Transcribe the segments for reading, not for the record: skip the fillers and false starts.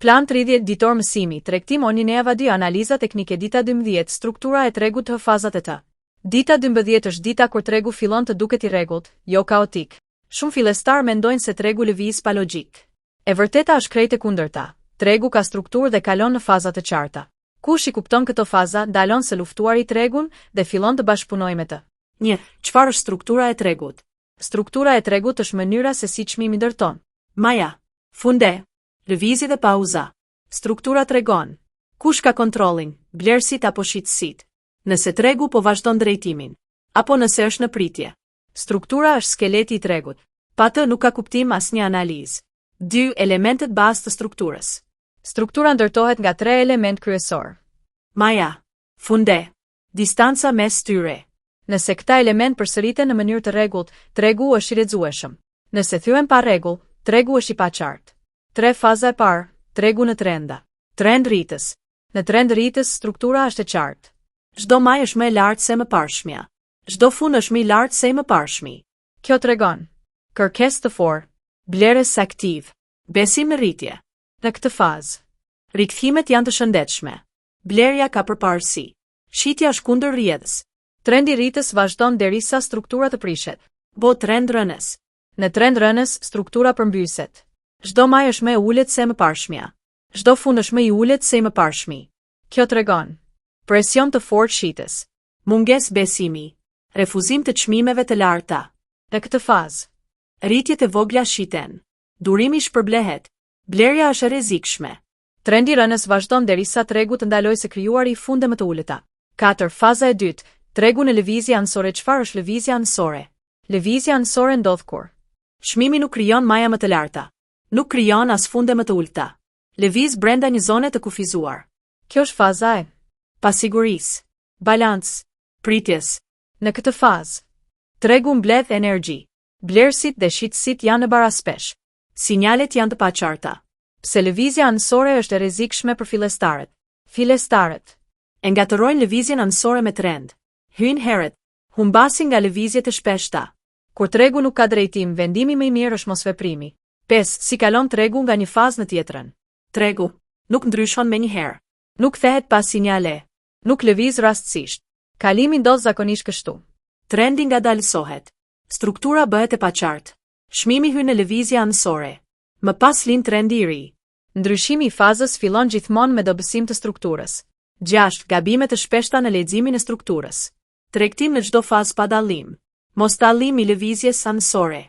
Plan 30 ditor mësimi, tregtim online Java 2 analiza teknike dita 12, struktura e tregut të fazat e të. Dita 12 është dita kur tregu fillon të duket i rregullt, jo kaotik. Shumë fillestar mendojnë se tregu lëviz pa logjikë. E vërteta është krejt e kundërta. Tregu ka strukturë dhe kalon në faza të qarta. Kush i kupton këto faza, ndalon së luftuari tregun dhe fillon të bashkëpunojë me të. 1. Çfarë është struktura e tregut? Struktura e tregut është mënyra se si çmimi ndërton. Maja, funde, lëvizje dhe pauza. Struktura tregon kush ka kontrollin, blerësit apo shitësit. Nëse tregu po vazhdon drejtimin, apo nëse është në pritje. Struktura është skeleti i tregut. Pa të nuk ka kuptim asnjë analizë. 2. Elementet bazë të strukturës. Struktura ndërtohet nga tre element kryesor. Maja, funde, distanca mes tyre. Nëse këta element përsëriten në mënyrë të rregullt, tregu është i lexueshëm. Nëse thyhen pa rregull, tregu është i paqartë. 3 Faza e parë, tregu në trenda. Trend rritës. Në trend rritës struktura është e qartë. Çdo majë është më e lartë se mëparshmja. Çdo fund është më i lartë se i mëparshmi. Kjo tregon kërkesë të fortë, blerës aktiv, besim në rritje. Në këtë fazë, rikthimet janë të shëndetshme. Blerja ka përparësi. Shitja është kundër rrjedhës. Trendi rritës vazhdon derisa struktura të prishet. Bo trend rënës. Në trend rënës, struktura përmbyset. Çdo majë është më e ulët se mëparshmja. Çdo fund është më i ulët se i mëparshmi. Kjo tregon presion të fortë shitës, mungesë besimi, refuzim të çmimeve të larta. Në këtë fazë, rritjet e vogla shiten. Durimi shpërblehet. Blerja është e rrezikshme. Trendi rënës vazhdon derisa tregu të ndalojë së krijuari funde më të ulëta. 4. Faza e dytë, tregu në lëvizje anësore Çfarë është lëvizja anësore? Lëvizja anësore ndodh kur çmimi nuk krijon maja më të larta, nuk krijon as funde më të ulëta. Lëviz brenda një zone të kufizuar. Kjo është faza e pasigurisë, balancë, pritjes. Në këtë fazë, tregu mbledh energji. Blerësit dhe shitësit janë në baraspeshë. Sinjalet janë të paqarta. Pse lëvizja anësore është e rrezikshme për fillestarët? Fillestarët e ngatërrojnë lëvizjen anësore me trend. Hyjnë herët, humbasin nga lëvizjet e shpeshta. Kur tregu nuk ka drejtim, vendimi më i mirë është mosveprimi. 5. Si kalon tregu nga një fazë në tjetrën? Tregu nuk ndryshon menjëherë. Nuk kthehet pa sinjale. Nuk lëviz rastësisht. Kalimi ndodh zakonisht kështu. Trendi ngadalësohet. Struktura bëhet e paqartë. Çmimi hyn në lëvizje anësore. Më pas lind trendi i ri. Ndryshimi i fazës fillon gjithmonë me dobësim të strukturës. 6. Gabime të shpeshta në leximin e strukturës. Tregtim në çdo fazë pa dallim. Mosdallim i lëvizjes anësore.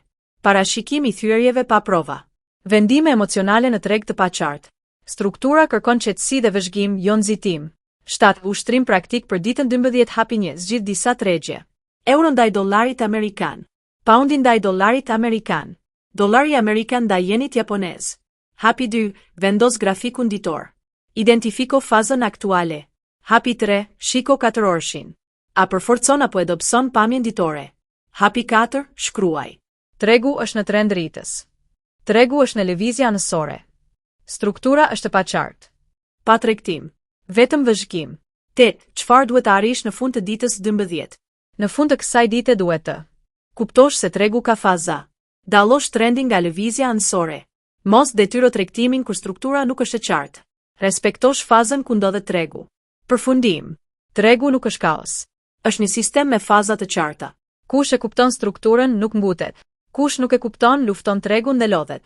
Parashikim i thyerjeve pa prova. Vendime emocionale në treg të paqartë. Struktura kërkon qetësi dhe vëzhgim, jo nxitim. 7. Ushtrim praktik për ditën 12 hapi 1, zgjidh disa tregje. Euro ndaj dollarit amerikan. Paundi ndaj dollarit amerikan. Dollari amerikan ndaj jenit japonez. Hapi 2, vendos grafikun ditor. Identifiko fazën aktuale. Hapi 3, shiko katërorëshin. A përforcon apo e dobëson pamjen ditore? Hapi 4, shkruaj. Tregu është në trend rritës. Tregu është në lëvizje anësore. Struktura është e paqartë. Pa tregtim. Vetëm vëzhgim. 8. Çfarë duhet të arrish në fund të ditës 12? Në fund të kësaj dite duhet të kuptosh se tregu ka faza. Dallosh trendin nga lëvizja anësore. Mos detyro tregtimin kur struktura nuk është e qartë. Respektosh fazën ku ndodhet tregu. Përfundim. Tregu nuk është kaos. Është një sistem me faza të qarta. Kush e kupton strukturën nuk ngutet. Kush nuk e kupton lufton tregun dhe lodhet.